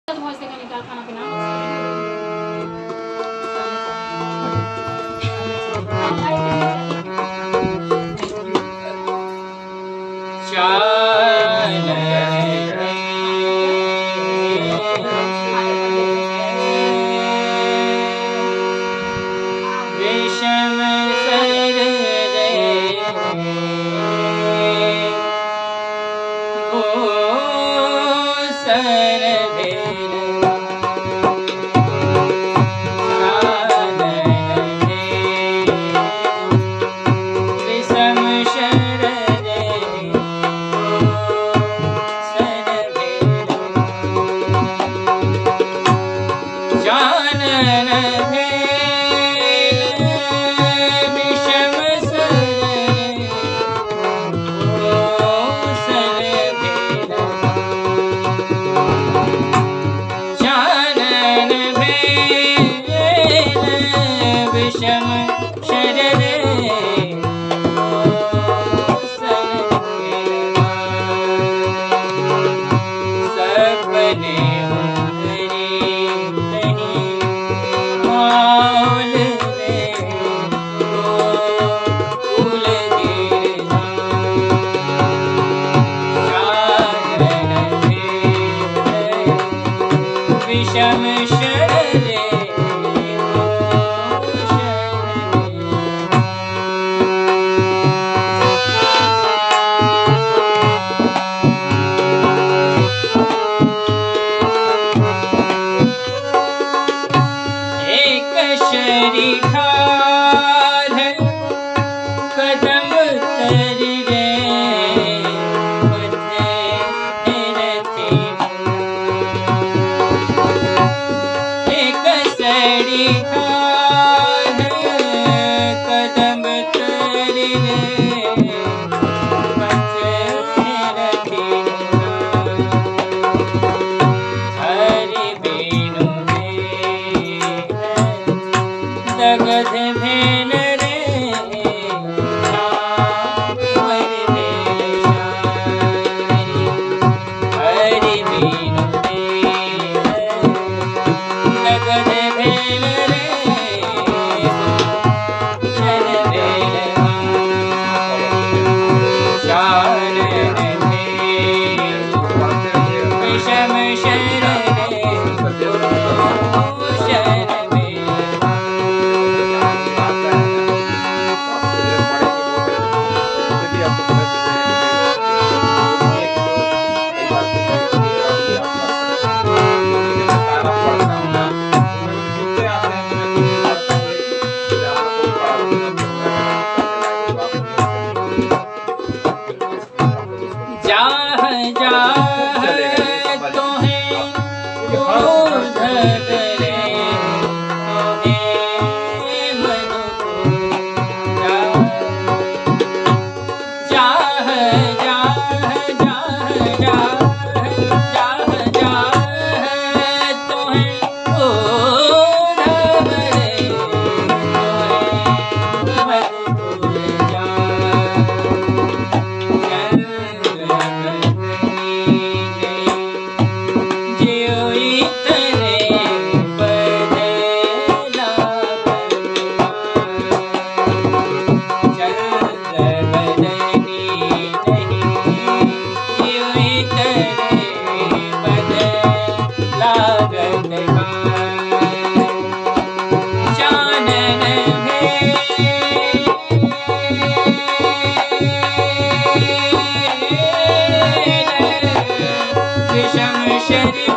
भऽ जेतै कनी काल खाना पीना। विषम सर रे भूसर भेल चानन भेल विषम शर रे भूसर भेल चानन भेल विषम सर रे भूसर भेल चानन भेल विषम शर रे भूसर भेल सपने हरि कहीं माहौल में गोकुल गिरधार चानन भेल विषम शर रे भूषण भेल। एक शरीठार कदम तर रे पथे रथी एक सरीठार कदम तर रे पथे रथी हरि बिनु दगध भेल रे श्यामर भेल श्यारी हरि बिनु दगध भेल रे शर भेल चानन भेल विषम शर रे भूषण भेल। जाह जाह तोहे क्रोध रे तोहे मधुपुर जाह जाह जाह जाह जाह जाह तोहे क्रोध रे तोहे मधुपुर जा चानन भेल विषम शरीर